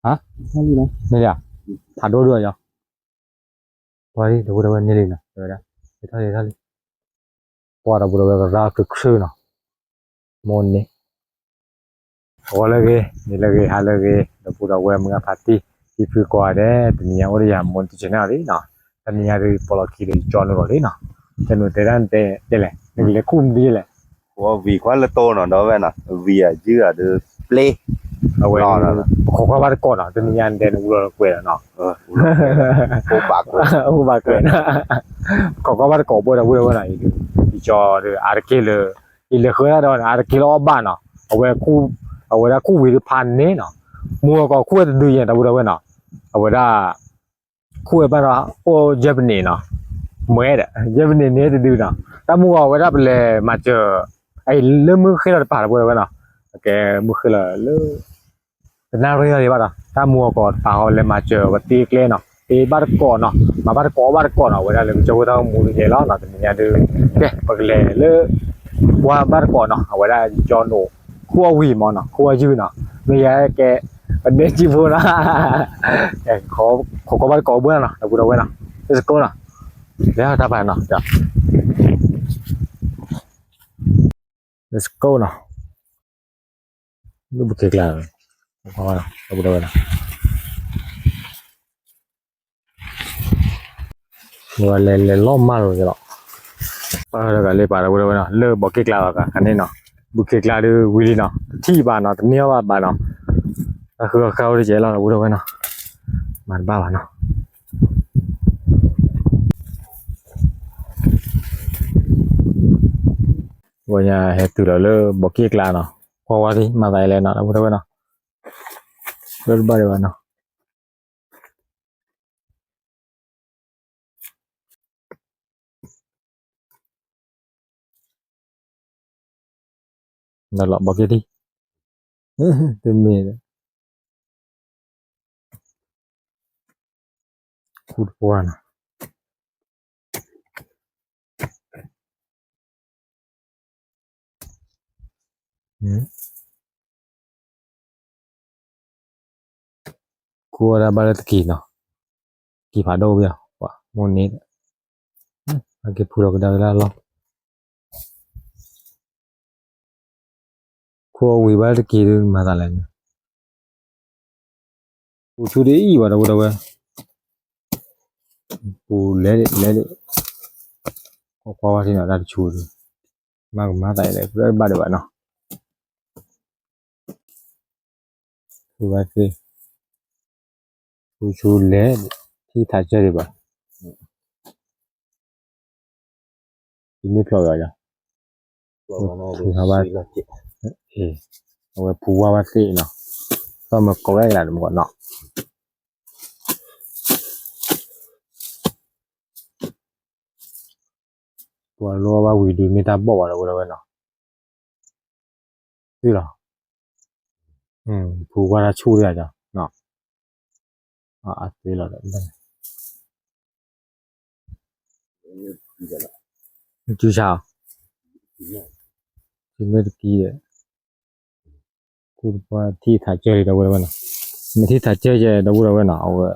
ဟါ, န့ၣ်လံ, ဖးဒိၣ်ဒိၣ်ယီၤ, ပှၤလံ ဒီပုၢ်ဒီဝဲၢ်န့ၢ်လံနီၤ, ဝဲဒၣ်, ထီၣ်လံထီၣ်လံ, ပှၤဒီပုၢ်ဒီဝဲၢ်ကရၢ်ခုၣ်ခုၣ်နီၤ, မိၢ်န့ၣ် အဂီၤလၢအဂ့ၤ, န့ၣ်လၢအဂ့ၤ, ဟါလၢအဂ့ၤ, ဒီပုၢ်ဒီဝဲၢ်မုၢ်ဂၢ်ဖါတံၢ်, ဟံၣ်ဖုကိးဂၤဒဲး, တနံၤညါအိၣ်ဒီးယၤမိၢ်န့ၣ်တကဲန့ၣ်လံနီၤ, တနံၤညါဒုးပိာ်လီၤခံဒီးယကၠီနုာ်လီၤလံနီၤ, တဲနုာ်တဲဒၣ်တဲလဲၣ်, နကလဲၤခူၣ်မနုၤလဲၣ်, ဝံၤခွါလၢတိၢ်နီၤ, ဒီဝဲၢ်နီၤ, ဝံၤအယုၢ်အဒုးပျ့ၤ, အဝဲ ပခိးကွၢ်ဘၣ်တကိးနီၤ, တနံၤညါနတဲနအူလီၤကွဲးလီၤနီၤ, အိၣ်ဘၣ်ကွဲး, ပခိးကွၢ်ဘၣ်တကိးဘၣ်ဒီပုၢ်ဒီဝဲၢ်နီၤ, ယကၠီဒီးအါတက့ၢ်လၢ ယလဲၤဃုာ်ဒၣ်ဒီးအါတက့ၢ်လၢအီၣ်ဘၣ်နီၤ, အဝဲ အဝဲဒၣ်ခူၣ်ဝံၤဒုးဖးန့ၣ်နီၤ, မုၢ်ဂီၤကီးခူၣ်ဝဲတဒုယဲၢ် ဒီပုၢ်ဒီဝဲၢ်နီၤ, အဝဲဒၣ် ခူၣ်ဝဲဘၣ်ဒီး အိၣ်ယဲၢ်ပနံးနီၤ, မွဲဒီး ယဲၢ်ပနံးန့ၣ်တဒုနီၤ, တၢ်မုၢ်ဂီၤဝဲဒၣ်ပလဲၤမၤစၢၤ, အလၢမုၢ်ဃ့ၢ်လီၤတပၤ ဒီပုၢ်ဒီဝဲၢ်နီၤ, ကဲမုၢ်ဃ့ၢ်လီၤလၢ တနၣ်ရံၣ်လီၤဘၣ်ဒီး တၢ်မုၢ်ဂီၤကီးတပၤဟီလဲၤမၤစၢၤ ပတ့ကျဲနီၤ, တ့ဘၣ်တကိးနီၤ, မၤဘၣ်တကိးဘၣ်တကိးနီၤ, အဝဲဒၣ်လၢကစၢၢ်ခိၣ်တၢ်အိၣ်မူတကဲလီၤနီၤ, တနံၤညါဒုး ကဲ ပကလဲၤလၢ ကွၢ်ဘၣ်တကိးနီၤ, အဝဲဒၣ်ယကၠီနုာ် ခူၣ်အီၣ်ဝံၤမးနီၤ, ခူၣ်အီၣ်ယုၢ်နီၤ, မ့ၢ်ယဲကဲ ပဒဲကံဖိနီၤ, ခိးကွၢ်ဘၣ်တကိးဘၣ်နီၤ, ဒီပုၢ်ဒီဝဲၢ်နီၤ, let's goနီၤ, လဲၤတၢ်ပၤနီၤ, let's goနီၤ, လၢဘုခ့ကျါ, ဒီပုၢ်ဒီဝဲၢ်နီၤ ဝဲလဲၤလဲၤလီၤမၢ်လိာ်က့ၤလီၤ, ပၢ်တဂၤလၢပာ်ဒီပုၢ်ဒီဝဲၢ်နီၤ, လၢဘီးက့ၣ်ကျါလီၤကန့ၣ်နီၤ, ဘုခ့ကျါဒုးဝံၤလံနီၤ, တထံၣ်ဘၣ်နီၤ, တန့ၢ်အီၣ်ဘၣ်ဘၣ်နီၤ, အဃုအဃါအိၣ်တကဲလီၤ ဒီပုၢ်ဒီဝဲၢ်နီၤ, မၤတဘၣ်ဘၣ်နီၤ, ဝဲညါဟဲတုၤလီၤလၢဘီးက့ၣ်ကျါနီၤ, ကွၢ်ဝဲဒၣ်မၤသးလဲၣ်နီၤ ဒီပုၢ်ဒီဝဲၢ်နီၤ, လၢတဘၣ်ဒံးဘၣ်နီၤ ဒီးလီၤဘီးက့ၣ်ထံ, တမ့ၢ်ဒီး ခူၣ်တပှၢ်နီၤ, ခူၣ်ဝဲဒၣ်ဘၣ်လၢတက့ၤနီၤ, က့ၤဖးဒိၣ်ဝဲ, မိၢ်န့ၣ်, အက့ၤဖူလီၤကဒါဝဲဒၣ်လီၤ ခိၣ်အဝံၤဘၣ်တက့ၢ်ဒုးမၤသးလဲၣ်န့ၣ်, ပူၤဆူဒ်အံၤဘၣ် ဒီပုၢ်ဒီဝဲၢ်, ပူၤလဲၤဒံးလဲၤဒံး, ကွၢ်ကွၢ်ဝဲထံနီၤ တၢ်တဆူဒုး, မၤကမၤသးလဲၣ် ပဘၣ်ဒံးဘၣ်နီၤ, ပူၤဘၣ်သ့ၣ်, ပူၤဆူလဲၤ, ထံထးစၢၢ်ဒံးဘၣ် ယမ့ၢ်ဖျိးဘၣ်ယၤ, ဖူးဘၣ်, အဝဲဖူးဝါဘၣ်သ့ၣ်နီၤ, သီၣ်မ့ၢ်ကိးဝဲကလးတမ့ၢ်နီၤ, ပှၤလိအီၣ်ဘၣ်ဝံၤဒုးမ့ၢ်တၢ်ဘီၣ်ဘၣ်ဒီးဝဲဒၣ်ဝဲနီၤ, သ့ၣ်လီၤ, ဖူးဝါတၢ်ဆူၣ်တဂၤဒီး, အသ့လီၤဒီး မ့ၢ်စုဆါ, မ့ၢ်တကံဒီး, ကူၣ်တပှၢ်ထံၣ်ထးစၢၢ်လံဒီပုၢ်ဒီဝဲၢ်နီၤ, မ့ၢ်ထံၣ်ထးစၢၢ်ယဲဒီပုၢ်ဒီဝဲၢ်နီၤ အဝဲ,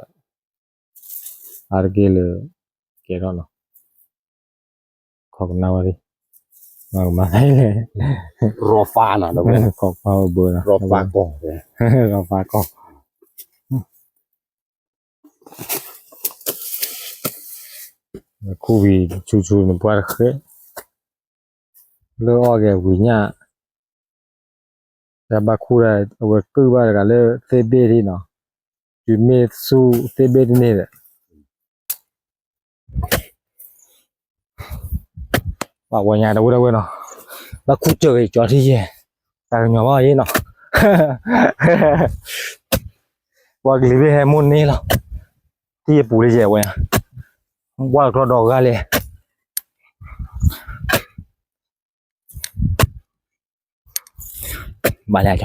အါတက့ၢ်လၢ, ကဲထီၣ်နီၤ, ခိးကနၣ်ဝဲဒၣ်, မၤကမၤသးလဲၣ်, ရီၤဖးနီၤ, ခိးဖးဝဲဘၢနီၤ, ရီၤဖးကီၢ်, ရီၤဖးကီၢ် ခူၣ်ဝံၤဆူၣ်ဆူၣ်န့ၣ်ပှၢ်တဃဲ, လၢအီၣ်က့ၤဝံၤညၣ်, တၢ်ဘၣ်ခူၣ်ဒၣ်အဝဲကုၢ်ဘၣ်တဂၤလၢသ့ၣ်ဘ့ၣ်ဒ်နီၤ, တုၤမ့ၢ်ဆူၣ်သ့ၣ်ဘ့ၣ်တန့ၢ်ဒီး ပှၤဝဲညါတဝဲတဝဲနီၤ, ဘၣ်ခူၣ်စၢၤက့ၤကၠီထံယဲၢ်, တၢ်ကညီၤဘၣ်ယဲနီၤ, ပှၤကလံၤဘ့ၣ်ဟဲမိၢ်န့ၢ်လီၤ, ထံယဲၢ်ပူၤလၢယဲၢ်ဝဲ, ဝါလီၤကျီဒီးဂၤလဲၣ် ဘၣ်လဲၣ်ကၠီ,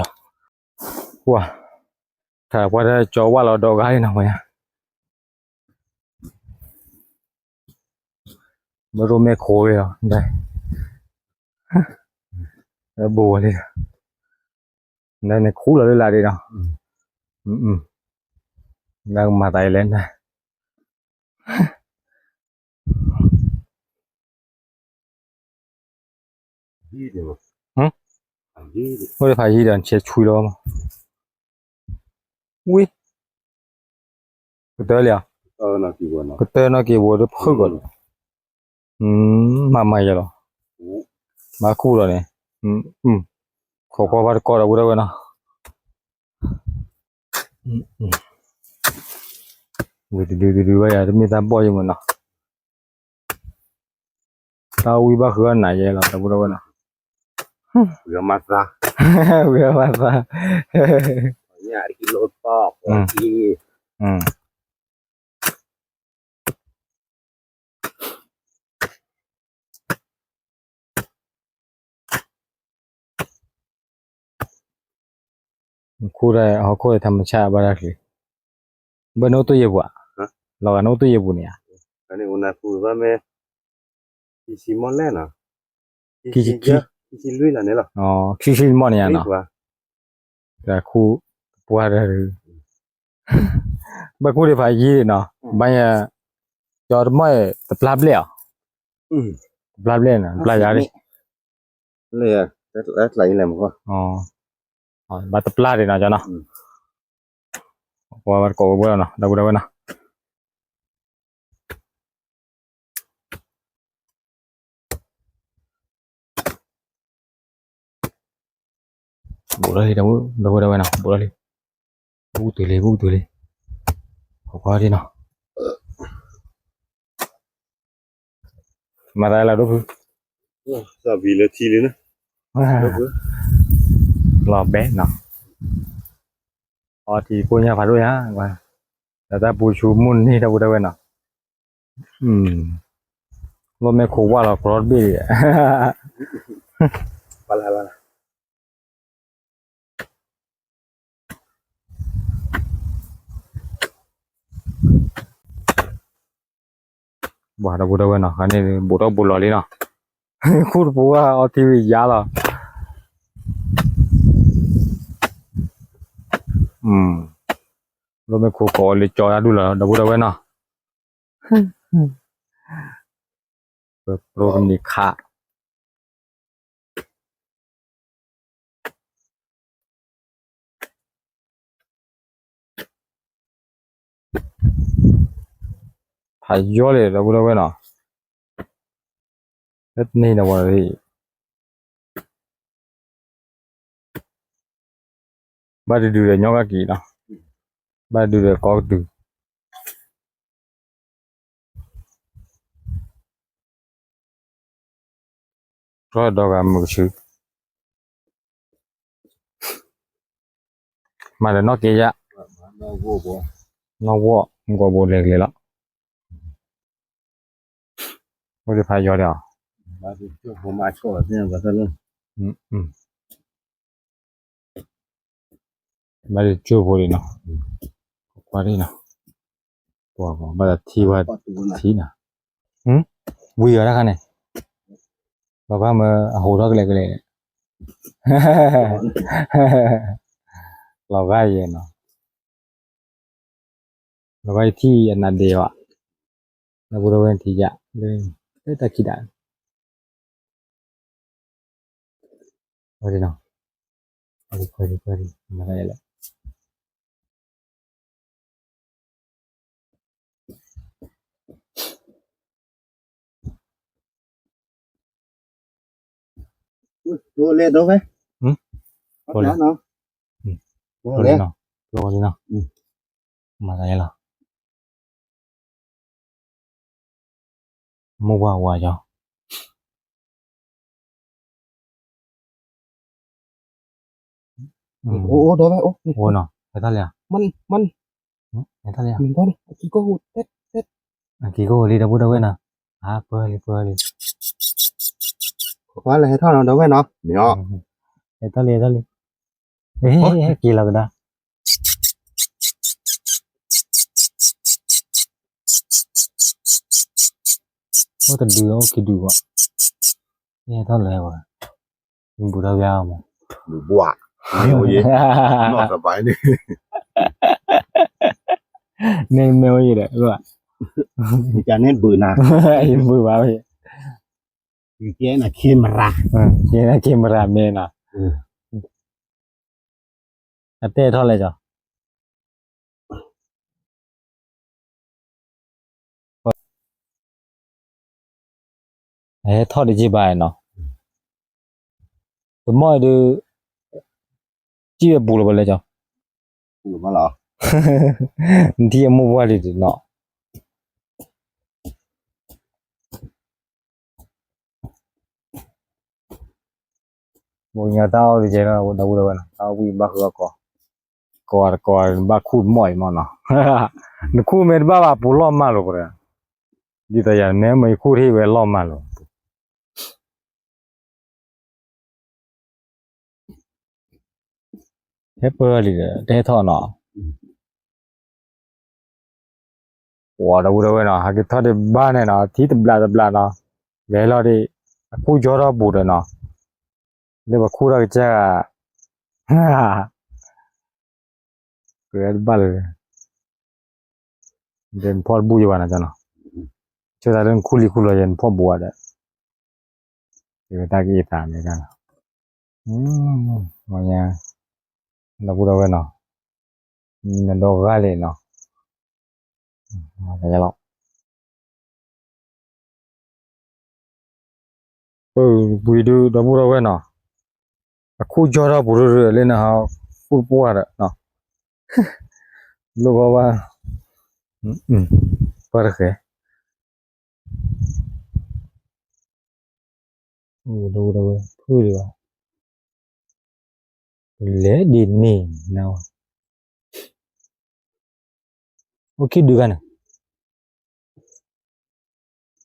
ပှၤ, ထါပှၤတၢ်ကၠီဝါလီၤဒီးဂၤလံနီၤဝဲ, ဘၣ်ရိၣ်မဲာ်ခိၣ်ဝဲလီၤ, ဘိဝဲလံ, နခူၣ်လီၤလၢလာ်ဒံးနီၤ, နကမၤသးအံၤလဲၣ်နၤ, အိၣ်ဒီးဖးယံၤဒီး နဆဲးဆွံလီၤမး, ဝံၤ, ကတၢၢ်လံဧါ, ကတၢၢ်နီၢ်က့ၤဘိဒီးဖုၣ်ကီး, မၤမၤယဲလီၤ, မၤခူၣ်လီၤန့ၣ်, ခိးကွၢ်ဘၣ်တကီၢ်ဒီပုၢ်ဒီဝဲၢ်နီၤ, ဝံၤတဒုတဒုဘၣ်ယၤ တမ့ၢ်တၢ်ဘီၣ်ယဲမးနီၤ, တၢ်ဝံဘၣ်ဃုအီၣ်နၤယဲလီၤ ဒီပုၢ်ဒီဝဲၢ်နီၤ, ဝံမၤသး, ဝံမၤသး နခူၣ်ဒၣ်ဟီၣ်ခိၣ်အထမဆၣ်ဘၣ်တၢ်ချံ, ဘၣ်နအိၣ်တ့ၢ်ယဲပူၤဧါ, လီၤဂာ်နအိၣ်တ့ၢ်ယဲပူၤန့ၣ်ဧါ, ခံဆံမီၢ်လဲၣ်နီၤ, ခံဆံ, ခံဆံလွံၢ်လီၤန့ၣ်ဧါနီၤ, ခူၣ်ပှၢ်တၢ်, ဘၣ်ခူၣ်ဒံးဖးယံၤနီၤ, ဘၣ်ယဲ, ကၠီတမီၢ်အံၤ တပျၢ်ဘျဲၣ်အီၤ, တပျၢ်ဘျဲၣ်နီၤ တပျၢ်ယၤဒံး ဘၣ်တပျၢ်ဒံးနီၤ ကၠီနီၤ, ပှၤဘၣ်တကိးဝဲဘၣ်လီၤနီၤ ဒီပုၢ်ဒီဝဲၢ်နီၤ, ဘူးထီၣ်လံ ဒီပုၢ်ဒီဝဲၢ်နီၤ ဘူးထီၣ်လံ, ဘူးတုၤလံ ဘူးတုၤလံ, ပကွၢ်ဒံးနီၤ, မၤသးလၢဒိၣ်ဖု, လီၤဘဲနီၤ, အီထံကိၣ်ညါဖးဒိၣ်ညါ, ဒီးတၢ်ပူၤဆူမုၢ်နံၤ ဒီပုၢ်ဒီဝဲၢ်နီၤ, လီၢ်မ့ၢ်ခိးဝါလီၤကြီတဘ့ၣ်, ဘၣ်ဒီပုၢ်ဒီဝဲၢ်နီၤ ခါန့ၣ် ဘူးထီၣ်ဘူးလီၤလံနီၤ, ခူၣ်တပူၤဝဲအီထံဝံၤယါလီၤ, လီၢ်မ့ၢ်ခိးကိးအီၤလၢကၠီတၢ်ဒူၣ်လီၤ ဒီပုၢ်ဒီဝဲၢ်နီၤ, ပရိကနံၤခး ဖးယီၤလံ ဒီပုၢ်ဒီဝဲၢ်နီၤ, လၢတန့ၢ်ဒီးဝဲ, ဘၣ်တဒုဒီးညီကက့ၤနီၤ, ဘၣ်တဒုဒီးကီကတုၤ ထီၣ်ဒီးဂၤမုာ်ကဆူ, မၤဒီးနီၢ်က့ယါ, နီၢ်ဝီၢ် မုၢ်ကီးဘိလဲၤကလဲၤလီၤ, အိၣ်ဒံးဖးယီၤဒံးအီၤ ဘၣ်ဒုးကၠိၢ်ဖိလံနီၤ, ကွၢ်ဒံးနီၤ, ပှၤဘၣ်သးထံၣ်ဝဲထံၣ်နီၤ, ဝံၤအီၤတခါန့ၣ်, လီၤဂာ်မ့ၢ်အဟိးထီၣ်ကလဲာ်ကလဲာ်, လီၤဂာ်ယဲနီၤ, လီၤဂာ်ယထံၣ်အနးဒ့ဘၣ်, လၢပူၤတဝဲထံၣ်ယၤ, လၢတၢ်ခံဒၣ် ဝဲဒၣ်နီၤ, ဝဲဒၣ် ဝဲဒၣ် ဝဲဒၣ် မၤတၢ်လဲၣ် လဲၤဒီးဝဲ, လဲၤနီၤ, လဲၤနီၤ, မၤတၢ်လဲၣ်လီၤ. မိၢ်ဝၤဝၤကၠီ, အိၣ်ဒီးဝဲ, အိၣ်နီၤ, ဟဲထီၣ်လံဧါ, ဟဲထီၣ်လံဧါ, အကံၢ်ကိၢ်ဟူးလံ ဒီပုၢ်ဒီဝဲၢ်နီၤ, အပၢၢ်လံ ပၢၢ်လံ, ဟဲထီၣ်လံ ဟဲထီၣ်လံ ဟဲထီၣ်လံ, က့ၤလီၤကဒါ အိၣ်တဒု အိၣ်ခံဒုဘၣ်, ဟဲထီၣ်လၢၤဘၣ်, ဘူးထီၣ်ဘၣ်မး, ဘူးဘၣ်, နီၢ်တဘၣ်န့ၣ်, န့ၣ်မ့ၢ်ဝဲယဲဒီး, ယန့ၣ်ဘုးနၤ, ယဘုးဘၣ်ဝဲ, ယကဲနၤ camera, ယဲနၤ camera မ့ၢ်နီၤ, အတဲထီၣ်လဲၣ်ကီး ဟဲထီၣ်တက့ၢ်ဘၣ်နီၤ, တမီၢ်အံၤဒုး, စံၣ်ဝဲပူၤလီၤဘၣ်လဲၣ်ကီး, နထံၣ်အမိၢ်ပှၢ်လံတနီၤ မိၢ်ညါတၢ်အီၣ်တကဲလီၤ ဒီပုၢ်ဒီဝဲၢ်နီၤ, တၢ်အီၣ်ဝံၣ်ဘၣ်ဃုအီၣ်ကီး, ကိးတကိးဘၣ်ခူၣ်တမီၢ်အံၤမီၢ်နီၤ, နခူၣ်မ့ၢ်တဘၣ်ဘၣ်ပူၤလီၢ်မၢ်လိာ်ပှၤ, ဒ်သိးယၤမ့ၢ်မ့ၢ်ယခူၣ်တဟ့ၣ်ဝဲလီၢ်မၢ်လိာ် ဟဲပၢၢ်လံဒီး တဟဲထီၣ်နီၤ, ပှၤဒီပုၢ်ဒီဝဲၢ်နီၤ ဟဲက့ၤထီၣ်ဒံးဘၣ်န့ၣ်နီၤ ထံတဘျးတဘျးနီၤ, လဲၤလီၤဒံး, အခူၣ်ကၠီထီၣ်ပူၤဒီးနီၤ, လၢပှၤခူၣ်ထီၣ်ကစၢ်ဂၤ, ကတဘၣ်လၢ ဒီးနဖီၣ်တဘူၣ်ယဘၣ်နီၤကီးနီၤ, ဆိသးလၢနခူၣ်လံခူၣ်လီၤယဲနဖီၣ်တဘူၣ်ဘၣ်ဒီး, တၢ်ကအံၤသးန့ၣ်, မ့ၢ်ညါ, ဒီပုၢ်ဒီဝဲၢ်နီၤ, နဒီဂၤလံနီၤ, လီၤ ပှ့ၤဒုးဒီပုၢ်ဒီဝဲၢ်နီၤ, အခူၣ်ကၠီထီၣ်ပူၤရၢရၢလၢနဟးခူၣ်ပှၢ်ဒီး, လိၣ်ဘၣ်ဘၣ်, ပှၢ်တဃဲ, ဒီပုၢ်ဒီဝဲၢ်ဖု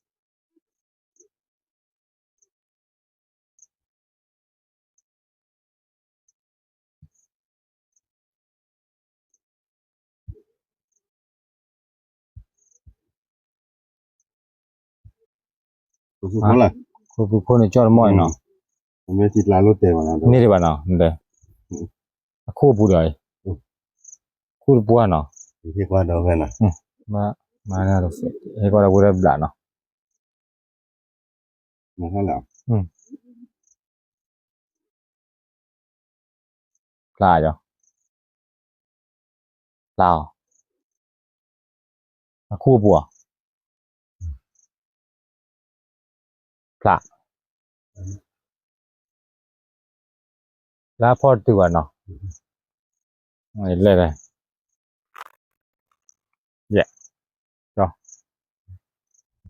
ၣ်ဒံးဘၣ်, လဲၤဒ်န့ၣ်နဝဲ, အိၣ်ခံဒုးဂၤန့ၣ် ခိၣ်ဖုခိၣ်န့ၣ် ကၠီၣ်တမီၢ်အံၤနီၤ, န့ၢ်ဒံးဘၣ်နီၤ, အခိၣ်ပူၤဒီး, ခိၣ်တပှၢ်နီၤ, ဟဲကွၢ်ဒီပုၢ်ဒီဝဲၢ်နီၤ, ဖျါ, ဖျါအီၤ, အခိၣ်ပူၤအီၤ, ဖျါ လၢဖီၣ်တတုၤဘၣ်နီၤ, လဲၣ်လဲၣ်, ယဲ,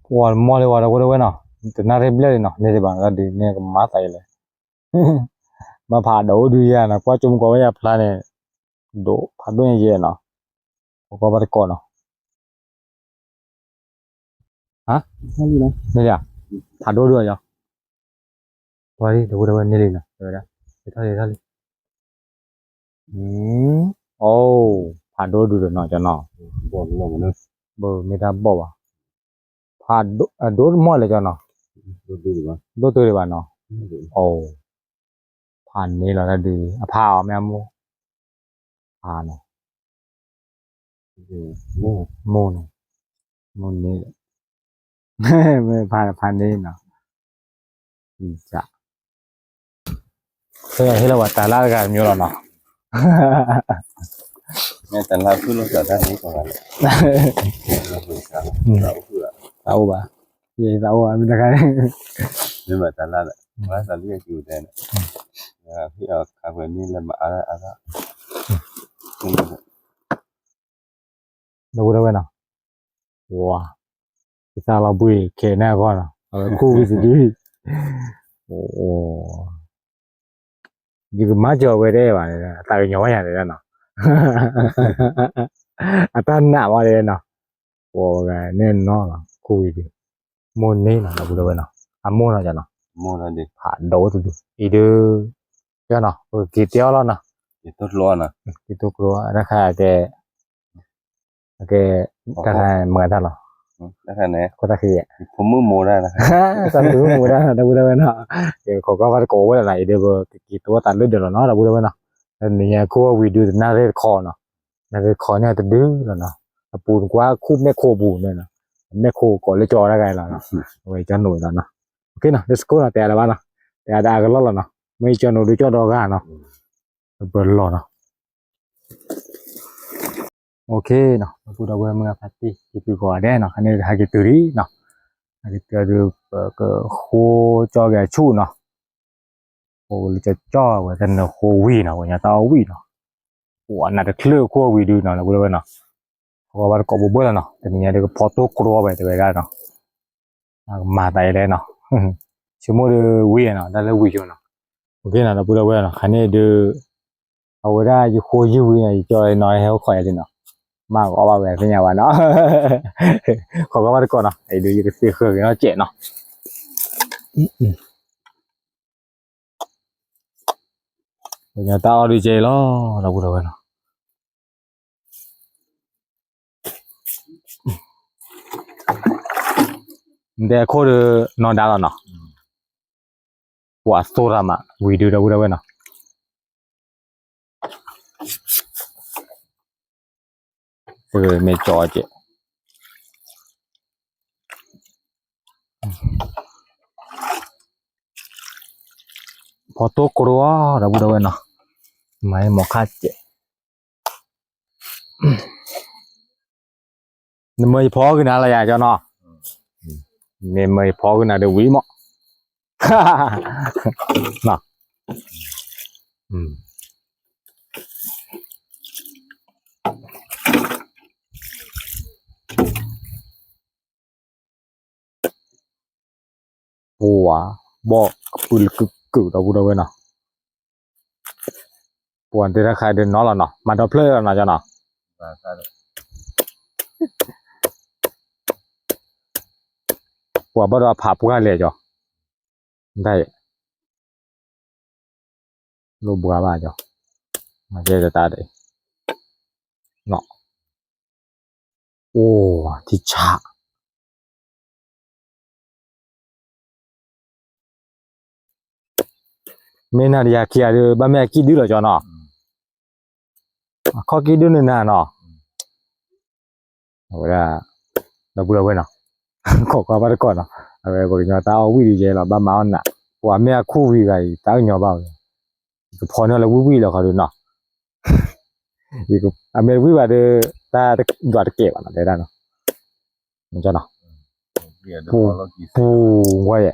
ကွၢ်မီၢ်လၢဝဲဒီပုၢ်ဒီဝဲၢ်နီၤ, တနၣ်ရံၣ်ဘျဲၣ်လံနီၤ, န့ၢ်ဒံးဘၣ်တၢ်ဒုးန့ၢ်ကမၤသးယလဲၣ်, ဘၣ်ဖးဒိၣ်ဒုးယၤနီၤ, ကွၢ်ကၠိမုၢ်ကီးဝဲယၤဖျါန့ၣ်, ဒိၣ်ဖးဒိၣ်ညါယဲနီၤ, ကီကီဘၣ်တကိးနီၤ ဟါ, န့ၣ်လံ, ဖးဒိၣ်ဒုးအီၤ, ပှၤလံ တဝဲတဝဲန့ၣ်လံနီၤ, တဝဲဒၣ်, ထီၣ်လံထီၣ်လံ, အိ, ဖးဒိၣ်ဒုးဒီးနီၤကီးနီၤ, ဘၣ်မ့ၢ်တၢ်ဘီၣ်ဘၣ်, ဖးဒိၣ်, ဒိၣ်တမီၢ်လဲၣ်ကီးနီၤ, ဒိၣ်တုၤဒံးဘၣ်နီၤ, အိ, ဖးန့ၢ်လီၤတၢ်ဒုး, အဖးအီၤမ့ၢ်အမိၢ်, ဖးနီၤ မိၢ်န့ၣ်, မိၢ်န့ၣ်, ဖးန့ၢ်နီၤ, ဟ့ၣ်လီၤဝဲတၢ်လၢတဂၤတမျိုးလီၤနီၤ, တၢ်အိၣ်ဘၣ်, တၢ်အိၣ်ဘၣ်, မ့ၢ်တခါန့ၣ်, မ့ၢ်ဘၣ်တၢ်လၢ, ဒီပုၢ်ဒီဝဲၢ်နီၤ, ဝါ, ယသးလီၤဘှံးခဲန့ၣ်အဂီၢ်နီၤ, အဝဲခူၣ်ဝံၤတဒု, ယကမၤစၢၤဝဲတအဲၣ်ဘၣ်န့ၣ် အသးကညီၤဝဲယၤန့ၣ်နီၤ, အတၢ်နာ်မးန့ၣ်နီၤ, ပှၤဂၤန့ၣ်နီၤ ခူၣ်ဝံၤဒု, မိၢ်န့ၢ်နီၤ ဒီပုၢ်ဒီဝဲၢ်နီၤ, အမိၢ်နီၤကီးနီၤ, ဖးဒိၣ်တဒု, အံၤဒု, ကီးနီၤ ပကက့ၤတဲအီၤလီၤနီၤ, က့ၤတိကျိ, တၢ်ခါကဲ ကဲ, တၢ်ခါမၤတၢ်လီၤ, တၢ်ခါန့ၣ်, တၢ်ခါမၤတၢ်လီၤ, တၢ်ခါမၤတၢ်လီၤ ဒီပုၢ်ဒီဝဲၢ်နီၤ, ကဲ ခိးကွၢ်ဘၣ်တကိးဝဲဒၣ်နီၤ, အံၤဒုးပကက့ၤတိတၢ်လၢဒၢးလီၤနီၤ ဒီပုၢ်ဒီဝဲၢ်နီၤ, တနံၤညါခူၣ်ဝံၤဒုးတနၣ်ရံၣ်တခီနီၤ, နၣ်ရံၣ်တခီန့ၣ်တဒုလီၤနီၤ, အပူၤနကွၢ်ခူၣ်မဲာ်ခိၣ်အပူၤန့ၣ်နီၤ, မဲာ်ခိၣ်ကိးလၢကၠီတဂၤလီၤနီၤ, အဝဲကၠီနိၣ်လီၤနီၤ, OK နီၤ let's go နီၤ, တဲအါလၢၤဘၣ်နီၤ, တဲအါတအါကလီၢ်လီၤနီၤ, မ့ၢ်ကၠီနိၣ်ဒုးကၠီဒီဂၤနီၤ, ပလီၤနီၤ OK နီၤ, ဒီပုၢ်ဒီဝဲၢ်မုၢ်ဂၤဖါတံၢ် က့ၤပုၢ်ကိးဂၤဒဲးနီၤ, ခါန့ၣ်ဟဲက့ၤတုၤလံနီၤ, ဟဲက့ၤတုၤဒုး ပကဃိကၠီက့ၤအဆူၣ်နီၤ, ဃိလၢကၠီကၠီဝဲတနၢၤဃိဝံၤနီၤ, ပှၤကညီတၢ်အီၣ်ဝံၤနီၤ, ပှၤနးတချုးခိၣ်ဝံၤဒုးနီၤ ဒီပုၢ်ဒီဝဲၢ်နီၤ, ဃိဘၣ်တကိးဘိဘၣ်လီၤနီၤ, တနံၤညါဒုးကဖီတိၢ်ကြီဝဲတဲဝဲဒၣ်နီၤ, ကမၤသးအံၤလဲၣ်နီၤ, ဆိကမိၣ်ဒုးဝံၤနီၤ, တၢ်လၢဝံၤဆိနီၤ, OK နီၤ ဒီပုၢ်ဒီဝဲၢ်နီၤ, ခါန့ၣ်ဒုး အဝဲဒၣ်ယဃိယုၢ်ဝံၤနီၤ, ယကၠီနီၤ ဟဲအိၣ်ခိးယၤလံနီၤ, မၤကီဘၣ်ဝဲသ့ၣ်ညါဘၣ်နီၤ, ဃိကီဘၣ်တကိးနီၤ, အံၤဒုးယကသ့ဃၢၤက့ၤနီၤကဲးနီၤ, ပှၤကညီတၢ်အီၣ်ဒုးကဲအံၤလီၤ ဒီပုၢ်ဒီဝဲၢ်နီၤ, နတဲအခိၣ်ဒုး နီၢ်ဒါလီၤနီၤ, ပှၤသိၣ်တၢ်မး ဝံၤဒုး ဒီပုၢ်ဒီဝဲၢ်နီၤ, ပမ့ၢ်ကၠီကဲး ဖီတိၢ်ကြီအီၤ ဒီပုၢ်ဒီဝဲၢ်နီၤ, မၤဟဲမီၤခါကဲး နမၢယဖီကနၤလၢယၤကၠီနီၤ, နမၢယဖီကနၤဒီးဝံၤမး, ပှၤ ဘီၣ်ကပုၢ်လၢကုၢ်ကုၢ် ဒီပုၢ်ဒီဝဲၢ်နီၤ, ပှၤတဲတၢ်ခါဒုးနီၤလီၤနီၤ, မၤဒီဖျၢၣ်လီၤနီၤကၠီနီၤ, ပှၤဘၣ်ဒီးအဖးပှၢ်လဲၣ်ကၠီ, တၢ် လိၣ်ဘှါဘၣ်ကၠီ, မၤကဲတတၢ်ဒး, အိၣ် ထံဆး မ့ၢ်နၤဒီးယၤခံဂၤဒီး ဘၣ်မ့ၢ်အကံၣ်ဒုလီၤကၠီနီၤ, အခီၣ်ကံၣ်ဒုန့ၣ်နၤနီၤ, အဝဲဒၣ် ဒီပုၢ်ဒီဝဲၢ်နီၤ, ခိးကွၢ်ဘၣ်တကိးနီၤ, အဝဲပှၤကညီတၢ်အီၣ်ဝံၣ်ဒုးယဲလီၤ ဘၣ်မၤအီၣ်နး, ပှၤမ့ၢ်အခူၣ်ဝံၤဂၤအံၤ တၢ်ကညီဘၣ်ဝဲ, ယကဖီန့ၢ်လၢဝံၣ်ဝံၣ်လီၤခီဒုနီၤ, အမ့ၢ်တဝံၣ်ဘၣ်ဒီး တၢ်ယွၤတကဲဘၣ်နီၤ တဲဒၣ်နီၤ, ပူၤကွၢ်ယဲ,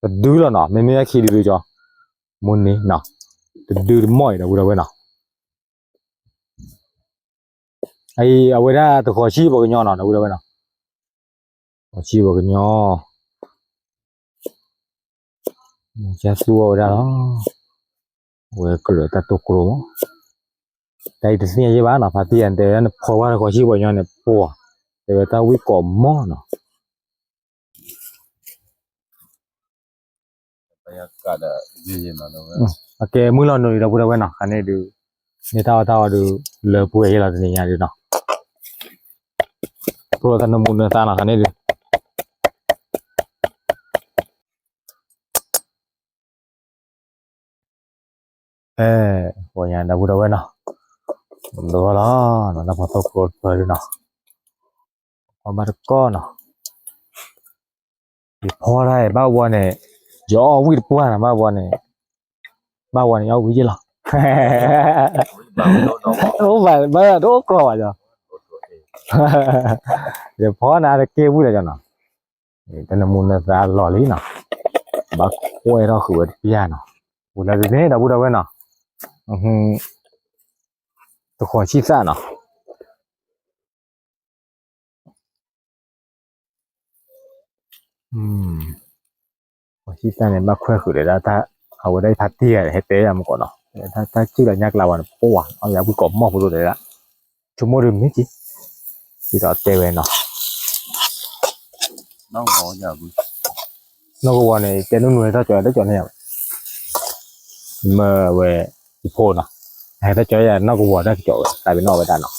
တဒုလီၤနီၤ မ့မ့ၢ်အခံဒုဒုကၠီ, မုၢ်နံၤနီၤ, တဒုတမီၢ်အံၤ ဒီပုၢ်ဒီဝဲၢ်နီၤ, အဝဲဒၣ်တဃီၤဆံၣ်ပှၤကညီနီၤ ဒီပုၢ်ဒီဝဲၢ်နီၤ, ဃီၤဆံၣ်ပှၤကညီ ကသူအီၤဝဲဒၣ်လီၤ, အဝဲကြၢးတၢ်တိၢ်ကျိမး, တၢ်အံၤတသ့ၣ်ညါယဲၢ်ဘၣ်နီၤ ဖါတံၢ်ယၤတဲဝဲဒၣ်နဖီဝဲတဃီၤဆံၣ်ပှၤကညီန့ၣ် ပှၤ တဲဝဲတၢ်ဝံၣ်ကိးမီၢ်နီၤ အကဲမုၢ်လီၤနုာ်ဒီးပုၢ်ဒီဝဲၢ်နီၤ ခါန့ၣ်ဒုး, မ့ၢ်တၢ်အီၣ်တၢ်အီဒုး လၢပှဲၤယဲၢ်လီၤတနံၤညါဒုးနီၤ, ပလီၢ်တၢ်နမူနသါနီၤ ခါန့ၣ်ဒုး အဲ, ပှၤညါဒီပုၢ်ဒီဝဲၢ်နီၤ, ဘျီလီၤ, တၢ်ဖီၣ်သိၣ်ကျိတဖၢဒုးနီၤ, ပှၤဘၣ်တကီၢ်နီၤ, ယဖီတၢ်ဘၣ်ဝီန့ၣ်, ယအီၣ်ဝံၣ်တပှၢ်နီၤ ဘၣ်ဝီန့ၣ်, ဘၣ်ဝီန့ၣ် ယအီၣ်ဝံၣ်ယဲၢ်လီၤ, ဘၣ်တအိၣ်ကျီၢ်ဘၣ်ယီ, ယဖီန့ၣ်တကဲဝံၣ်လီၤယီနီၤ, တနမူနသါလီၤလံနီၤ, ဘၣ်ကွဲထီၣ်ဃုာ်ဝဲတပျၢ်နီၤ, ပူၤလၢတန့ၣ်ဒီပုၢ်ဒီဝဲၢ်နီၤ, တဃီၤဆံၣ်သၣ်နီၤ ဃီၤဆံၣ်သၣ်န့ၣ် ဘၣ်ခွဲးဃုာ်ဒီးဒၣ်တၢ်, အဝဲဒၣ်ဖါတံၢ်ဂၤဟဲတဲယၤမူကီးနီၤ, တၢ်စံၣ်လီၤညါကျါဝဲန့ၣ် ပှၤအီၣ်ယၤဝံၣ်ကိးမီၢ်ဖိဒိၣ်တဲဒၣ်, ဆိကမိၣ်ဒုးမ့ၢ်က့ၤ, ဒ်သိးတဲဝဲနီၤ နီၢ်ကဝီၤန့ၣ် တဲနုာ်နုာ်တၢ်ကၠီတၢ်ကၠီန့ၣ်ယၤ, မ့ၢ်ဝဲ ယဖိနီၤ, ဟဲတၢ်ကၠီယၤနီၢ်ကဝီၤတၢ်ကၠီဝဲ တၢ်ပ့ၤနီၣ်ဝဲဒၣ်နီၤ,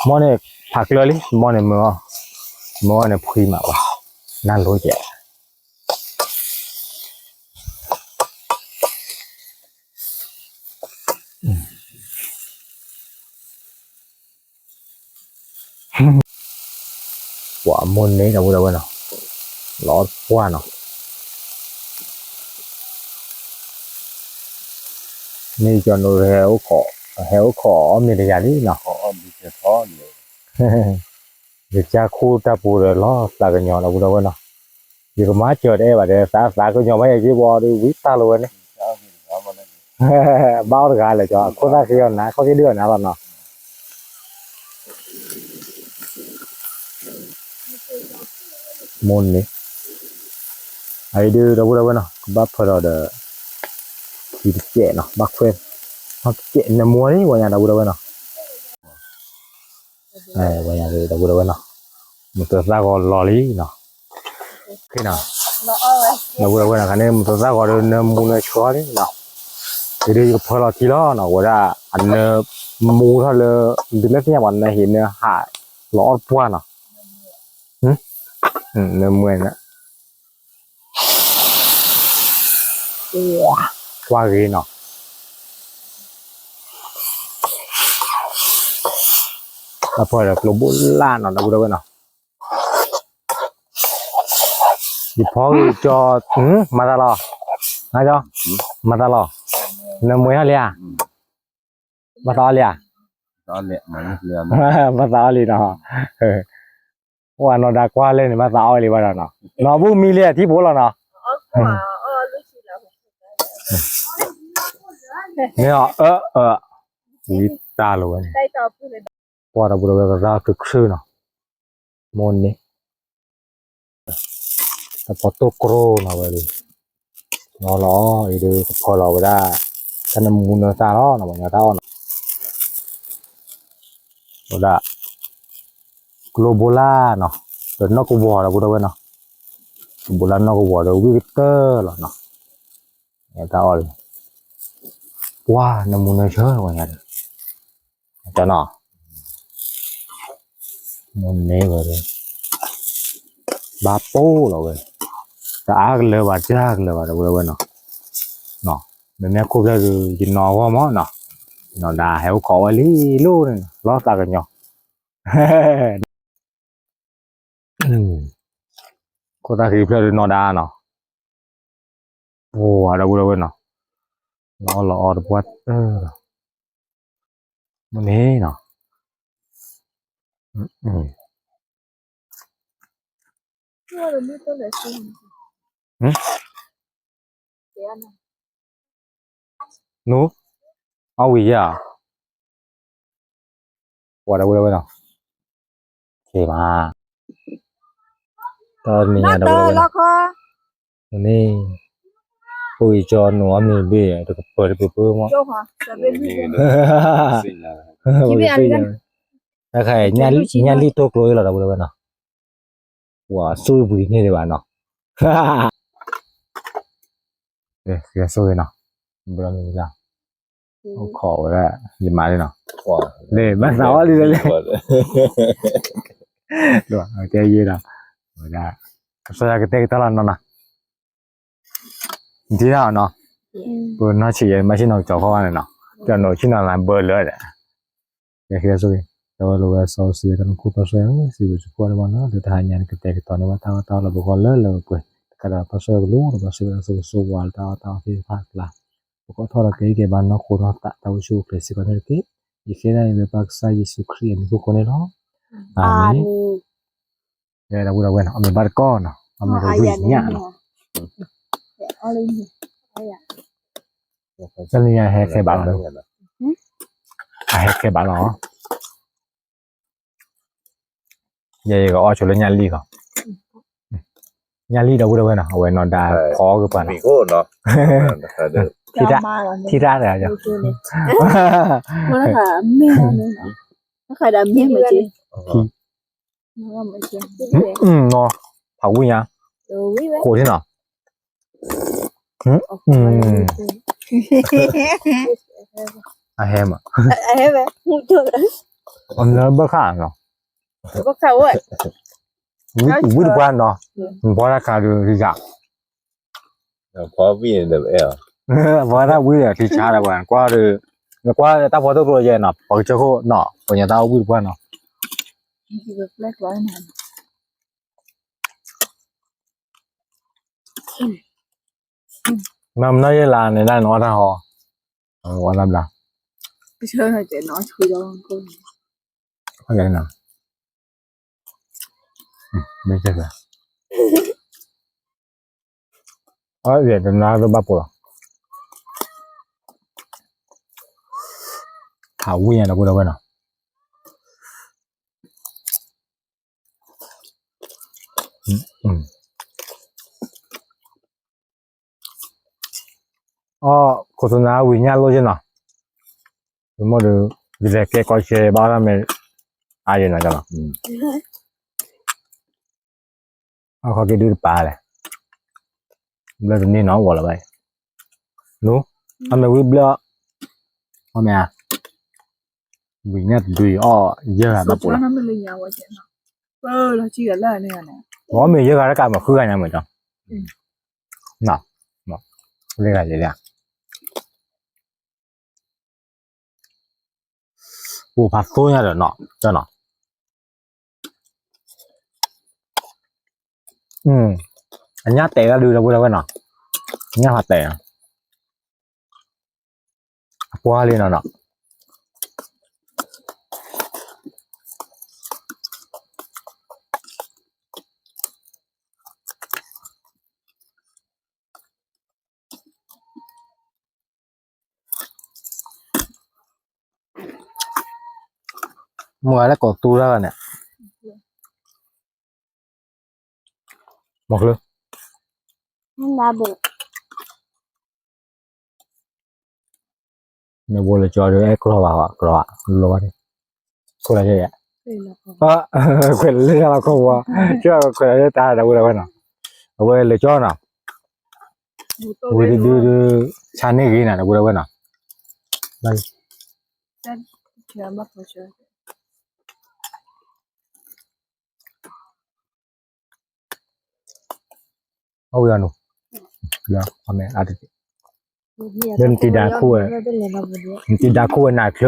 မီၢ်န့ၣ် ဖးကျၢၤလံ မီၢ်န့ၣ်မၢအီၤ, မၢအီၤန့ၣ်ဖှံမးပှၤ, နၢ်လိကဲး ပှၤ ပှၤမိၢ်န့ၣ်ဒီပုၢ်ဒီဝဲၢ်နီၤ, လီၤအီၣ်တပှၢ်နီၤ, မ့ၢ်ကၠီၤနိ ဟဲအိၣ်ခိးအီၣ်မ့ၤတယၤလံနီၤ, ယကၢ်ခိၣ်တၢ်ပူၤဒီးလီၤသးကညီၤဒီပုၢ်ဒီဝဲၢ်နီၤ, ယကမၤစၢၤတအဲၣ်ဘၣ်ဒီး သးသးကညီၤဘၣ်ယက့ၤဘီဒီးဝံသးလီၤဝဲန့ၣ် ဘၣ်အီၣ်တဂၤလၢာ်ကၠီ ခိၣ်သၣ်ဃ့အီၤနၤ ခိၣ်ဃ့ဒုၣ်အီၤနၤလီၤနီၤ, မိၢ်န့ၣ်, အအံၤဒုးဒီပုၢ်ဒီဝဲၢ်နီၤ ကဘၣ်ဖၢလီၤဒီး ထံတစဲးနီၤ ဘၣ်ခွဲး, ထံတစဲးနမူလံ ပှၤညါဒီပုၢ်ဒီဝဲၢ်နီၤ ပှၤညါဒီပုၢ်ဒီဝဲၢ်နီၤ, မုၢ်သၢသၣ်ဂီၤလီၤလံနီၤ, နီၤ, ဒီပုၢ်ဒီဝဲၢ်နီၤ ခါန့ၣ် မုၢ်သၢသၣ်ဂီၤဒီးနမူနဆှီလံနီၤ, အံၤဒုးယကဖၢလီၤထံလီၤနီၤ ဝဲဒၣ်အနၢမူထီၣ်လၢ ဒုးလၢသ့ၣ်ညါပှၤနၢဟံးနၢဟး လီၤအီၣ်တပှၢ်နီၤ, နၢမူန့ၣ် ကွၢ်ဂ့ၤနီၤ, အဖီဒီးကျိဘိလၢ်နီၤ ဒီပုၢ်ဒီဝဲၢ်နီၤ, ယဖီဂ့ၤကၠီ, မၤသးလီၤ, မၤသးလီၤ, နမွဲဟီလံဧါ, ဘၣ်သးအီၣ်လံဧါ, ဘၣ်သးအီၣ်လံနီၤ, ပှၤနီၢ်ဒါကွၢ်လၢန့ၣ် ဘၣ်သးအီၣ်လံဘၣ်ဒီးနီၤ, နီၢ်ဘူၣ်မံလံထံဖိလီၤနီၤ မ့ၢ်အီၤ အၢ အၢ ဝံတၢ်လီၤဝဲန့ၣ်, ပှၤဒီပုၢ်ဒီဝဲၢ်ကရၢကရုနီၤ, မိၢ်န့ၣ်, တၢ်ဖီတိၢ်ကရိနီၤဝဲဒၣ်, နီၤလီၤအံၤဒုးကဖီလီၤဝဲဒၣ်, တၢ်နမူနသၣ်လီၤနီၤ ပှၤညါတၢ်အီၣ်နီၤ, ဝဲဒၣ် ကျိဘိလၢ်နီၤ, ဒီးနီၢ်ကဝီၤဒီပုၢ်ဒီဝဲၢ်နီၤ, ကျိဘိလၢ်နီၢ်ကဝီၤဒီးဝံၣ်ကတၢၢ်လီၤနီၤ, တၢ်အီၣ်လံ, ပှၤနမူနဆၢပှၤညါဒီး, တနီၤ, မ့ၢ်န့ၢ်ဝဲဒီး, ဘၣ်ပိၢ်လီၤဝဲ, တအါကလၢာ်ဘၣ် တအါကလၢာ်ဘၣ်ဒီပုၢ်ဒီဝဲၢ်နီၤ, မ့မ့ၢ်ခိၣ်ဖျၢၣ်ဒီးယနီၢ်အဂီၢ်မးနီၤ, နီၢ်ဒါဟဲအိၣ်ခိးဝဲလံလိၣ်န့ၣ် လီၤသးကညီၤ ခိၣ်သၣ်ဃံဖျၢၣ်ဒီးနီၢ်ဒါနီၤ, ပှၤဒီပုၢ်ဒီဝဲၢ်နီၤ, လီၤအီၣ်လီၤအီတပှၢ်တၢၢ်လီၤ, မ့ၢ်န့ၣ်နီၤ, နူ, အီၣ်ဝံၤယဲၢ်ဧါ, ပှၤဒီပုၢ်ဒီဝဲၢ်နီၤ, က့ၤမး, တနံၤညါဒီပုၢ်ဒီဝဲၢ်နီၤ, န့ၣ်, အိၣ်အံၤကၠီနိၣ်အီၣ်မ့ၤဘ့ၣ် တကပၢၤတပၢၤပၢၤမး, တခါ ညၣ်လံၣ်တိၢ်ကျိအံၤလီၤဒီပုၢ်ဒီဝဲၢ်နီၤ, ပှၤသူၣ်ပှံၤန့ၢ်ဒံးဘၣ်နီၤ, ကဲဆိၣ်ဂ့ၤနီၤ, ဘျီမ့ၢ်လၢ, အိၣ်ခိးဝဲဒၣ်, ယမၤလံနီၤ, ဘၣ်သးအီၣ်လံလၢ, ကဲယဲဒီး, ဝဲဒၣ်, ကစၢ်ယွၤကတဲာ်ကတီၤလီၤနီၤနီၤ, ဒ်ဒၣ်နီၤ, ပနီၢ်ဆံးယဲမၤဆ့ၣ်နီၤကစီၤခီၣ်ဘၣ်န့ၣ်နီၤ, ကၠီနိၣ်ဆ့ၣ်နီၤလၢဘၢလၢဒီး, ကဲဆိၣ်ဂ့ၤ, ဒီးဝဲလိာ်ဝဲစီဆှံတၢ်နခိၣ်ပၢ်ဆှၢ စံးဘျုးစံးဖှိၣ်န့ၢ်ဘၣ်နီၤ လၢတဟါညါန့ၣ် ကတဲာ်ကတီၤန့ၢ်ဘၣ်တၢ်အီၣ်တၢ်အီလၢပဂီၢ်လၢလၢပှဲၤပှဲၤ, တကးဒီးပၢ်ဆှၢကလူး ဒီးပၢ်ဆှၢကလူးဆိၣ်ဂ့ၤဆိၣ်ဝါလၢတၢ်အီၣ်တၢ်အီသ့ၣ်တဖၣ်အကျါ, ပကအိးထီၣ်ဒီးကဟံးက့ၤဘၣ်နီၢ်ခိနီၢ်သးတၢ်အိၣ်ဆူၣ်အိၣ်ချ့စ့ၢ်ကီးန့ၣ်တက့ၢ်. ယဃ့ဒၣ်အံၤလၢပၢ်ကစၢ်ယ့ၣ်ၡူးခရံာ်အမံၤအဃိန့ၣ်လီၤ. အၤမ့ၣ်. ဒီပုၢ်ဒီဝဲၢ်နီၤ အမ့ၢ်ဘၣ်တကီၢ်နီၤ အမ့ၢ်တဝံၣ်ညၣ်နီၤ. တနံၤညါဟဲခဲဘၣ်လီၤ. အဟဲခဲဘၣ်လီၤ. ယဲယကအီၣ်ဆိလၢညၣ်လံၣ်ကီး, ညၣ်လံၣ်ဒီပုၢ်ဒီဝဲၢ်နီၤ အဝဲနီၢ်ဒါဖီကပၤနီၤ. ထံၣ်တၢ်တဂၤ, ဖးဝံၣ်ညါ, အဟဲမး, အနၢဘၣ်ဃးနီၤ, ဝံၣ်တပှၢ်နီၤ, ဘီတၢ်ခါဒုးယၤ, ဘီတၢ်ဝံၣ်ဒီးထံဆါဒီးပှၤကွၢ်ဒီး, နကွၢ်တၢ်ဖီတၢ်ကျိၤယဲနီၤ ပှၤကစၢၢ်ခိၣ်နီၤ ပှၤညါတၢ်အိၣ်ဘှံၣ်တပှၢ်နီၤ မ့ၢ်မနီၢ်ယဲလၢန့ၣ်ဒၣ်နအီၣ်တၢ်ဟီ အီၣ်တၢ်ဘျါ ကဆၢနီၤ မ့ၢ်ကဲ အီၣ်ယဲတနါတဘၣ်ပိာ်လီၤ ဖးဝံၣ်ညါဒီပုၢ်ဒီဝဲၢ်နီၤ အီၣ်ခိၣ်သနါဝံၤညၣ်လိၣ်ယဲနီၤ မ့ၢ်ဒီး ယလဲၤကဲကီဆဲဘၣ်အီၣ်တၢ်မ့ၢ် အါယဲနီၤ အခီက့ၤဒုးတပာ်လဲၣ် ဘျၢတန့ၢ်နီၤ ဂီၤလီၤဘၣ်အံၤ နူ အမ့ၢ်ဝံၣ်ဘျၢ အီၣ်မ့ၢ်ဧါ ဝံၤညၣ်တဒုအီၣ်ယဲၢ်ဂၤဘၣ်ပူၤလီၤ အီၣ်မ့ၢ်ယဲၢ်ဂၤတကးမ့ၢ်ဃုဂၤညါမ့ၢ်တီ လ့ဂၤလ့လ့ ပူၤဖးသိညါဒီးနီၤ ကၠီနီၤ အညၣ်တဲာ်တၢ်ဒုဒီပုၢ်ဒီဝဲၢ်နီၤ အညၣ်ဖးတဲာ် အပှၢ်လံနီၤနီၤ မ့ၢ်ဝဲလၢကိးသူတၢ်န့ၣ် မ့ၢ်ကျၢၤ မ့ၢ်ဘိလၢကၠီဒီး အဲၣ်ကျီဘၣ်ဝဲ ကျီဘၣ် လီၤဘၣ်န့ၣ် ခိၣ်လၢယဲၢ်ယဲၢ် ခွဲးလၢယၤလီၤခီဝါ ကၠီခွဲးလၢတၢ်ဒ�်ဝဲဒၣ်ဝဲနီၤ အဝဲလၢကၠီနီၤ ဝံၤတဒုဒု ဆါန့ၢ်ဂ့ၤနၤဒၣ်ဝဲဒၣ်ဝဲနီၤ အဝဲအနူ လၢအမဲာ်အါတက့ၢ် လၢနတံၤဒါခိၣ်ဝဲ နတံၤဒါခိၣ်ဝဲနၤချၢ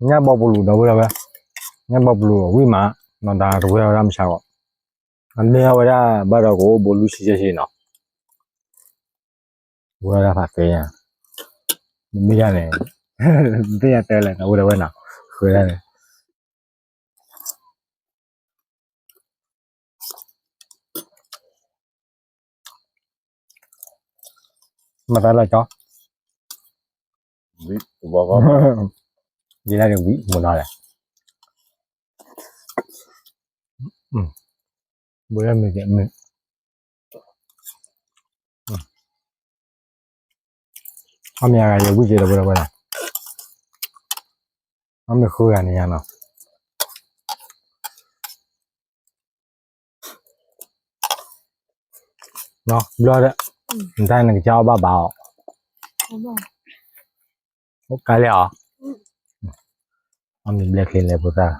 ညၣ်ဘီပလူးဒီပုၢ်ဒီဝဲၢ်, ညၣ်ဘီပလူးဝံၣ်မး, နီၢ်တၢ်တဝဲၢ်ဝဲဒၣ်မဆါဂီၢ်, အန့ၢ်ဝဲဒၣ်ဘၣ်ဒီးကအိၣ်ဘိလူစံဆဲဆံနီၤ, ဝဲဒၣ်ဖးသ့ညါ, မ့ၢ်ဒ်န့ၣ်, သ့ၣ်ညါတဲလဲၣ် ဒီပုၢ်ဒီဝဲၢ်နီၤ, ဃုဒၣ်န့ၣ် မတၤလၢကၠီ, ယဲဒၣ်န့ၣ်ဝံၤမနီၤလဲၣ်, ဘိလၢမ့ၢ်ကဲမ့ၢ် အမ့ၢ်အဂၤယဝံၣ်က့ၤဒီပုၢ်ဒီဝဲၢ်နီၤ, အမ့ၢ်ဃုဂၤန့ၣ်ညါနီၤ, နီၤ ဘျီဒီး, နတၢ်နကစၢ်အီၣ်ဘၣ်ဘၣ်အီၤ, အိၣ်ကါလဲၣ်အီၤ, အမ့ၢ်ဘျဲၣ်ချ့လဲၣ်ဖိသၣ်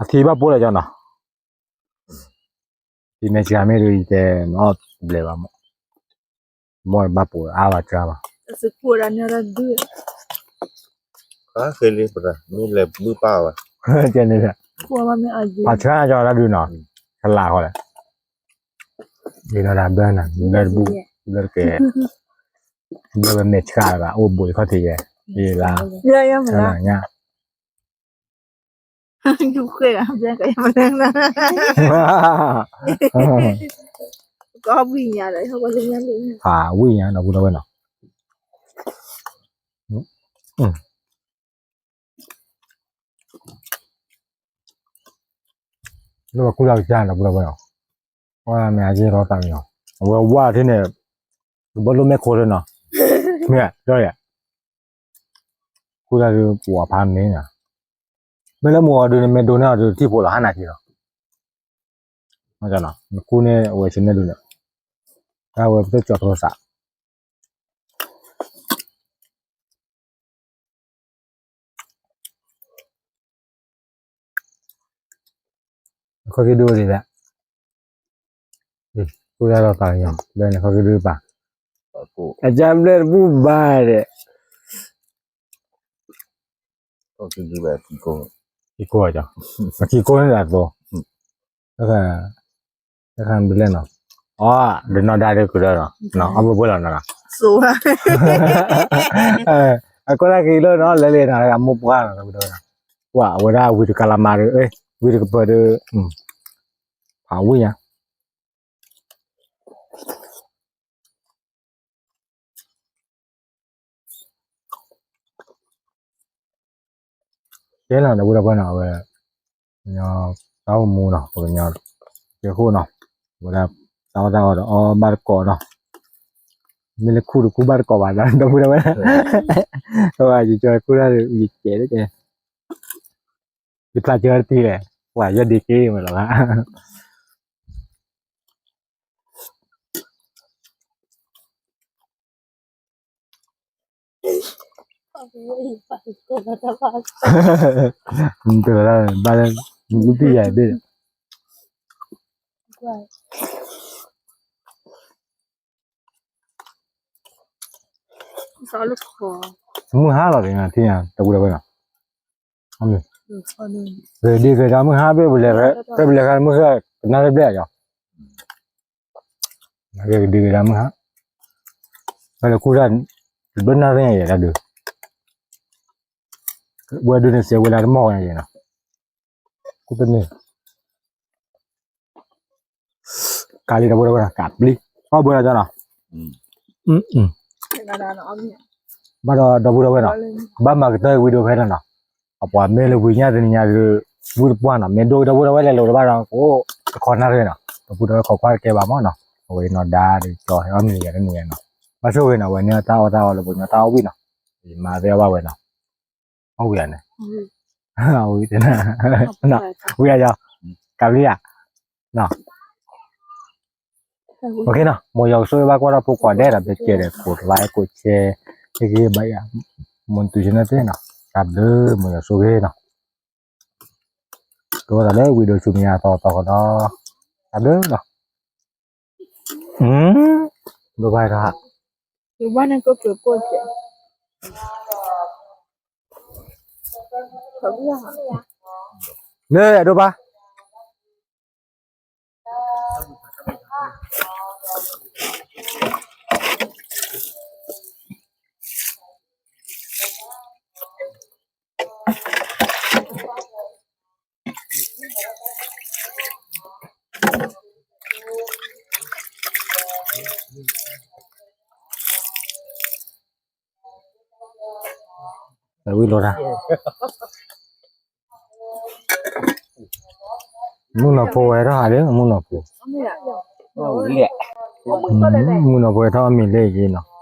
အထံဘၣ်ပိၢ်လၢကၠီနီၤ, ထံမဲာ်ဆှးမ့ၢ်ဒုးယတဲနအီၣ်ဘျဲၣ်ဘၣ်မး, ဘၣ်ဘၣ်ပိၢ်အါဘၣ်ကၢဘၣ်, ကဲန့ၣ်, ပှၤဆှၢကၠီတၢ်ဒုးနီၤ, ကလးဃီလဲၣ်, ဒ်နီၤဒၣ်ဘျၢနၤ ဘျၢတဘူၣ်, ဘျၢတကဲ, ဘျၢဝဲမဲာ်ဆှးတဂၤ အိၣ်ဘိးတခီၣ်ထံးယဲ, ယလါ, ညါ ဖးဝံၣ်ညါဒီပုၢ်ဒီဝဲၢ်နီၤ, လၢပှၤကူၣ်တၢ်ကစၢ်ဒီပုၢ်ဒီဝဲၢ်နီၤ, အီၣ်မ့ၢ်အက့ၢ်ထီၣ်သးမ့ၢ်နီၤ, အဝဲဝါထံၣ်န့ၣ်, တဘၣ်လိၣ်မဲာ်ခိၣ်လၢနီၤ, မ့ၢ်, ကူၣ်တၢ်ဒုးပှၤဖးန့ၣ်နီၤ, မ့ၢ်လၢမုၢ်ဂီၤဒုးန့ၣ် မ့ၢ်ဒိးန့ၢ်အီၤဒုးထံၣ်ဖိလီၤ ဟါနၤက့ၤလီၤ နကူန့ၢ်အဝဲဆ့နဲၣ်ဒုးန့ၣ်, တၢ်ဝဲပတကၠီၤထီၣ်သး ခီၣ်က့ၤဒုးအိၣ်ဒံးလဲၣ်, ကူတၢ်လီၤသးကညီၤ ဘဲန့ၣ်ခီၣ်က့ၤဒုးပာ်, အကၢ်ဘျဲၣ်တဘူၣ်ဘၣ်ဒီး ခံကိၢ်, ခံကိၢ်န့ၣ်ဒၣ်သိ, တခါဘျဲၣ်နီၤ, အီ ဒုးနီၢ်ဒါဒုးကရၢနီၤ, အီၣ်ဘၢဘၢလီၤနီၤ, အကီၢ်တၢ်က့ၤလၢနီၤ လဲၤလဲၤနီၤတဂၤမိၢ်ပှၢ်နီၤ, ကွၢ်ဝဲဒၣ်ဝံတကလးမးဒီး ဝံတကပၢၤဒီး ဖးဝံၣ်ညါ ကဲနီၤ ဒီပုၢ်ဒီဝဲၢ်နီၤ အဝဲ ကညီတၢ်အိၣ်မူနီၤ ပကညီ ကဲဃိနီၤ ဝဲဒၣ် တၢ်အီၣ်တၢ်အီဒီးအီၣ်ဘၣ်တကိးနီၤ မ့ၢ်လၢခူၣ်တခူၣ်ဘၣ်တကိးဘၣ် ဒီပုၢ်ဒီဝဲၢ် အဝဲယကၠီခူၣ်တၢ် ယကဲ ယဖျါစၢၤတထံၣ်လဲၣ် ပှၤယဲၢ်ဒ့က့မ့ၢ်လီၤ တလၢဘၣ်လၢ မူတံၢ်ယၤဘ့ၣ် မုၢ်ဟါလီၤဒ်န့ၣ် ထံၣ်ညါ တပူၤတဝဲနီၤ ဂ့ၤဒံးဂ့ၤဒါမုၢ်ဟါဘ့ၣ် ပလဲၤဃါမုၢ်ဟါ ကနၣ်တဘျဲၣ်အီၤ ကဒံးဂ့ၤဒါမုၢ်ဟါ ဖဲလဲၤခူၣ်တၢ် တဘျီနၣ်ရံၣ်ယဲၢ်တၢ်ဒုး ဝဲဒုးန့ၣ်စဲးဝဲလၢတမီၢ်ဝဲယဲၢ်နီၤ ခူၣ်တန့ၢ် ကးလံတပူၤတဝဲနီၤ ကးပျံၤ အီၣ်ဘၢဒီးနီၤ ဘၣ်ဒီးဒီပုၢ်ဒီဝဲၢ်နီၤ ကဘၣ်မၤကတၢၢ်ဝံၤဒိဖဲန့ၣ်နီၤ အပှၤမ့ၢ်လၢဝံၤညါတနံၤညါဒုး ဝံတပှၢ်နီၤ မ့ၢ်ဒိဒီပုၢ်ဒီဝဲၢ်လဲၤလိာ်တဘၣ်ဒီး ကအိၣ်တခီနၣ်ရံၣ်နီၤ ဒီပုၢ်ဒီဝဲၢ်ခိးကွၢ်တကဲဘၣ်မးနီၤ အဝဲနီၢ်ဒါဒီးကၠီဟဲအီၣ်မ့ၤတဂၤတနံၤညါနီၤ ဘၣ်ဆိၣ်ဂ့ၤနီၤ အဝဲန့ၢ်တၢ်အီၣ်တၢ်အီလၢပှၤကညီတၢ်အီၣ်ဝံၣ်နီၤ မၤသ့အီၣ်ဘၣ်ဝဲနီၤ အီၣ်ဝံၣ်ဧါန့ၣ် ဝံၣ်ဧါယီၤ ကးပျံၤဧါ မိၢ်ယွၤကဆိၣ်ဂ့ၤဘၣ်ကွၢ်ထီၣ်ဖိကိးဂၤဒဲးဒီး ပကဲဒီး ကိးlike ကိးshare ဟ့ၣ်ဂံၢ်ဘါယွၤ မိၢ်သူဆ့န့ၣ်သ့ၣ်နီၤ တၢ်ဘျုး မိၢ်ယွၤကဆိၣ်ဂ့ၤနီၤ ကဝဲဒၣ်လၢဝံၤဒီးဆူမဲာ်ညါသီသီကဒီး တၢ်ဘျုးလီၤ ဘိးဘၣ်ထီၣ် လၢအဒိဘၣ် ဝံၤလိာ်တၢ် မုၢ်နီၢ်ဖိဝဲထီၣ်ဧါဒီး မုၢ်နီၢ်ဖိ မုၢ်နီၢ်ဖိဝဲထီၣ်အီၣ်မ့ၤလၢအံၤနီၤ